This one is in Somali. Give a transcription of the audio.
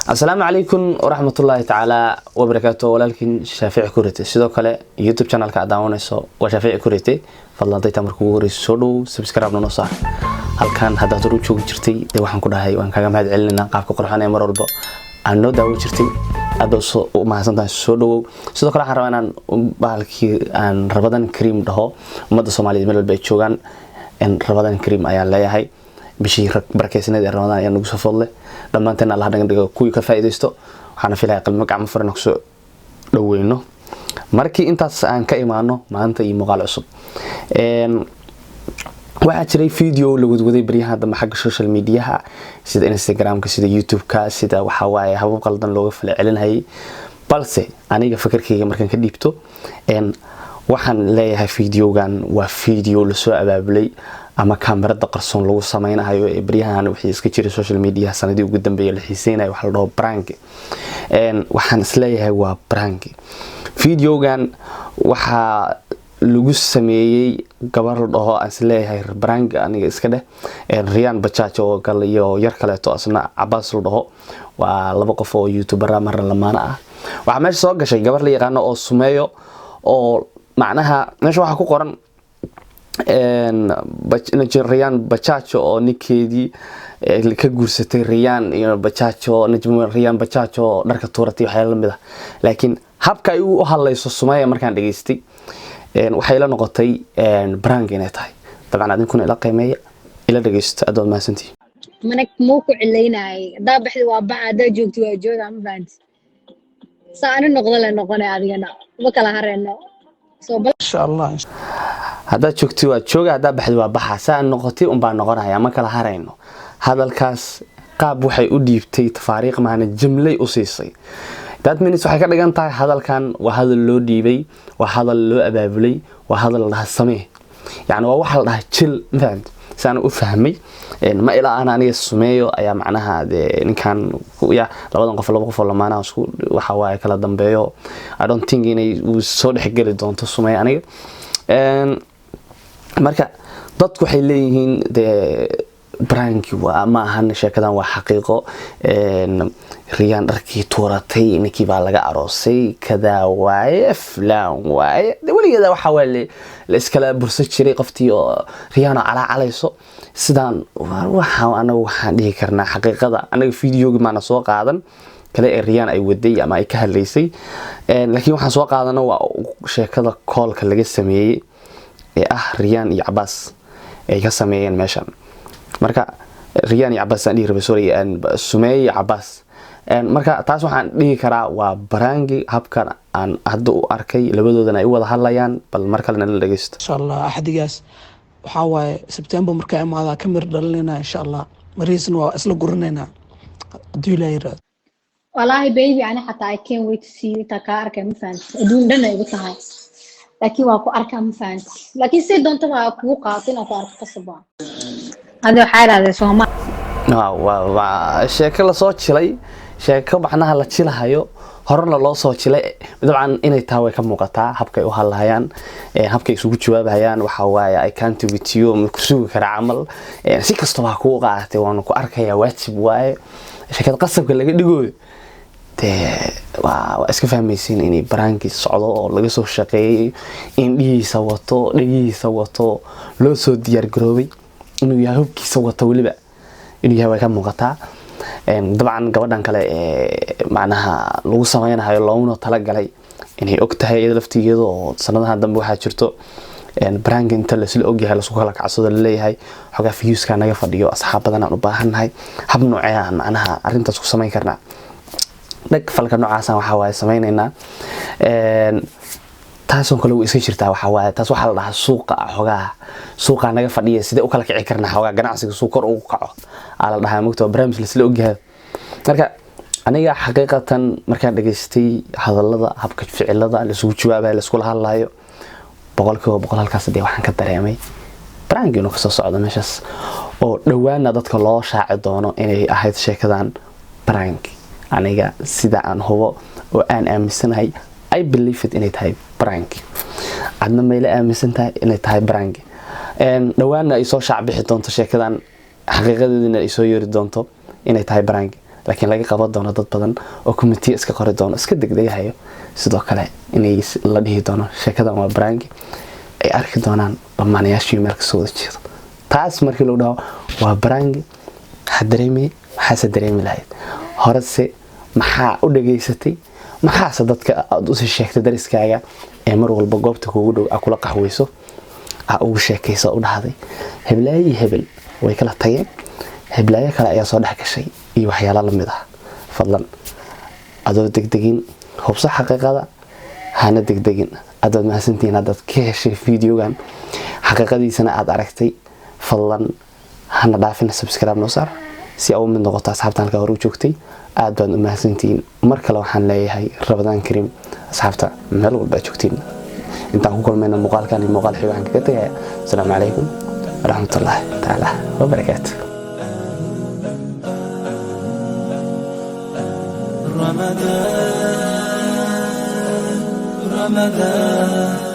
Asalaamu calaykum waraxmatullaahi tacaala wabarakaatu. Walaalkiin Shaafici Kurite, sidoo kale YouTube channelka aad daawanayso waa Shaafici Kurite. Fadlan dayta marka ugu horeyso soo dhow, subscribe noo saar halkan. Haddaad hor u joogi jirtay, dee waxaan ku dhahay waan kaaga mahad celinaynaa qaabka qurxan ee mar walba aan noo daawan jirtay. Aad baa u mahadsantahay, soo dhawow. Sidoo kale waxaan rabaa inaan bahalkii aan Ramadaan Kariim dhaho ummadda Soomaaliyeed meel walba ay joogaan. Ramadaan Kariim ayaan leeyahay. Bishii barakeysneed ee Ramadaan ayaa nagu soo foodle. Dhammaanteen Allah naga dhigo kuwii ka faa'iidaysto. Waxaana filaya qalmo gacmo furan kusoo dhaweyno. Markii intaas aan ka imaano, maanta iyo muuqaal cusub. Waxaa jiray video la wadwaday baryahan dambe xagga social mediaha, sida Instagramka, sida YouTube-ka, sida waxaa waaye habab qaldan looga fala celinayay. Balse aniga fikirkayga markaan ka dhiibto, waxaan leeyahay videogan waa video lasoo abaabulay ama kaamirada qarsoon lagu sameynayo ee baryahan wixii iska jiray social media sanadii ugu dambeeyay la xiiseynayo, waxa la dhaho prank. Waxaan isleeyahay waa prank. Videogan waxaa lagu sameeyey gabar la dhaho, aan isleeyahay prank aniga iska dheh, Riyan Bajaj oo kale iyo yar kaleeto asna Cabaas la dhaho. Waa laba qof oo youtubera, marna lamaano ah. Waxaa meesha soo gashay gabar la yaqaano oo Sumeeyo, oo macnaha meesha waxaa ku qoran Riyan Bajaaj oo ninkeedii ka guursatay, Riyan iyo Bajaaj, Najmo Riyan Bajaaj oo dharka tuuratay, waxyaala lamid ah. Laakiin habka ay u hadlayso Sumeya markaan dhageystay, waxay la noqotay prank inay tahay. Dabcan adinkuna ila qiimeeya, ila dhageysto. Aad waad mahadsantihi. Mana muu ku cilaynayay? Haddaa baxdi waa baxa, haddaa joogti waa jooga. Ma fahanti? Saa ani noqdo le noqonay, adigana ma kala hareyno soo bal. Insha Allah. Haddaad joogti waa jooga, haddaa baxdi waa baxa, saa noqotay unbaa noqonaya, ma kala harayno. Hadalkaas qaab waxay u dhiibtay tafaariiq maana jimlay u siisay. That means waxay ka dhigan tahay hadalkan waa hadal loo dhiibay, waa hadal loo abaabulay, waa hadal la dhaha samee, yani waa waxa la dhaha jil. Ma fahamti? Saan u fahmay, ma ilaa aan aniga Sumeeyo ayaa macnaha dee ninkan ya labadan qof, laba qof oo lamaanaha isku waxa waaye kala dambeeyo. I don't think inay uu soo dhexgeli doonto Sumeeyo aniga. Marka dadku waxay leeyihiin dee prank waa ma ahan, sheekadan waa xaqiiqo. Riyaan dharkii tuuratay, ninkii baa laga aroosay, kadaa waaye, fulaan waaye. De weligeeda waxaa waa la iskala bursan jiray qoftii oo Riyaan oo calaacalayso. Sidaan waxa anagu waxaan dhihi karnaa xaqiiqada anaga videogi maana soo qaadan kale ee Riyaan ay waday ama ay ka hadlaysay, laakiin waxaan soo qaadano waa sheekada koolka laga sameeyey ee ah Riyaan iyo Cabaas ay ka sameeyeen meeshan. Marka Riyaan iyo Cabaas aan dhihi rabay, sorry, Sumeeye iyo Cabaas. Marka taas waxaan dhihi karaa waa prank, habkan aan hadda u arkay labadoodana ay u wada hadlayaan. Bal mar kalena la dhegeysto. Insha Allah, axdigaas waxaa waaye September markaa imaadaa ka mir dhalinayna insha Allah. Mariisna waa isla guranaynaa hadduu Ilaah yiraahdo. Walaahi baby, ani xataa I can't wait to see you. Intaa kaa arkay, ma fahanti? Adduun dhan ay igu tahay, laakiin waa ku arkaa, ma fahanti? Laakiin si doontaba ha kugu qaato, inaan ku arko qasab waa. Adi waxaa idhahdee sooma. Waa sheeko lasoo jilay, sheeko macnaha la jilahayo, horena loo soo jilay. Dabcan inay tahay way ka muuqataa habkay u hadlahayaan, habkay isugu jawaabahayaan. Waxa waaye "I can't with you", ma ku sugi kara camal. Si kastaba ha kugu qaadatay, waanu ku arkayaa, waajib waaye. Sheekada qasabka laga dhigooyo dee waa iska fahmaysiin inay prank-i socdo oo laga soo shaqeeyey, indhihiisa wato, dhegihiisa wato, loo soo diyaar garoobay inuu yahay, hubkiisa wato weliba inuu yahay way ka muuqataa. Dabcan gabadhan kale ee macnaha lagu sameynayo looguna talagalay inay og tahay iyada laftigeeda, oo sanadahan dambe waxaa jirto prank inta laisla ogyahay lasku kala kacsado, laleeyahay xogaa viewska naga fadhiyo, asxaab badan aan u baahannahay, hab noocee aan macnaha arrintaas ku samayn karnaa, dhag falka noocaasaan waxaa waaye sameyneynaa. Taasoo kale way iska jirtaa. Waxaa waaye taas waxaa la dhahaa suuqa, xogaa suuqaa naga fadhiya, sidee u kala kici karnaa xogaa ganacsiga suu kor ugu kaco aa la dhahaa. Mogta waa barnaamij laisla ogyahay. Marka aniga xaqiiqatan markaan dhageystay hadalada, habka ficilada laisugu jawaabayo, laiskula hadlayo, 100% halkaas dee waxaan ka dareemay prank inuu kasoo socdo meeshaas, oo dhowaana dadka loo shaaci doono inay ahayd sheekadan prank. Aniga sida aan hubo oo aan aaminsanahay, I believe it inay tahay prank. Adna mayla aaminsan tahay inay tahay prank? Dhowaana ay soo shaac bixi doonto sheekadan, xaqiiqadeedina ay soo yeeri doonto inay tahay prank. Laakiin laga qaban doono dad badan oo comment-iya iska qori doono, iska degdegahayo. Sidoo kale inay la dhihi doono sheekadan waa prank-i, ay arki doonaan lamaanayaashii meel kasoo wada jeedo. Taas markii lagu dhaho waa prank-i, maxaa dareemay? Maxaase dareemi lahayd horese? Maxaa u dhageysatay? Maxaase dadka aada usii sheegtay, dariskaaga ee mar walba goobta kuugu dhow aa kula qaxweyso aa ugu sheekaysa, u dhahday heblaayo iyo hebel way kala tageen, heblaayo kale ayaa soo dhex gashay iyo waxyaala lamid ah? Fadlan, adoo degdegin, hubso xaqiiqada, hana degdegin. Adaad mahadsantihiin. Haddaad ka heshay videogan, xaqiiqadiisana aada aragtay, fadlan hana dhaafina, subscribe noo saar si aa u mid noqoto asxaabta halkaa hore u joogtay. Aad baad u mahadsantihiin. Mar kale waxaan leeyahay Ramadaan Kariim, asxaabta meel walba aad joogtiin. Intaan ku kulmayna muuqaalkan iyo muuqaal xiga, waxaan kaga tegaya asalaamu calaykum waraxmatullaahi tacaala wabarakaatu. رمضان، رمضان.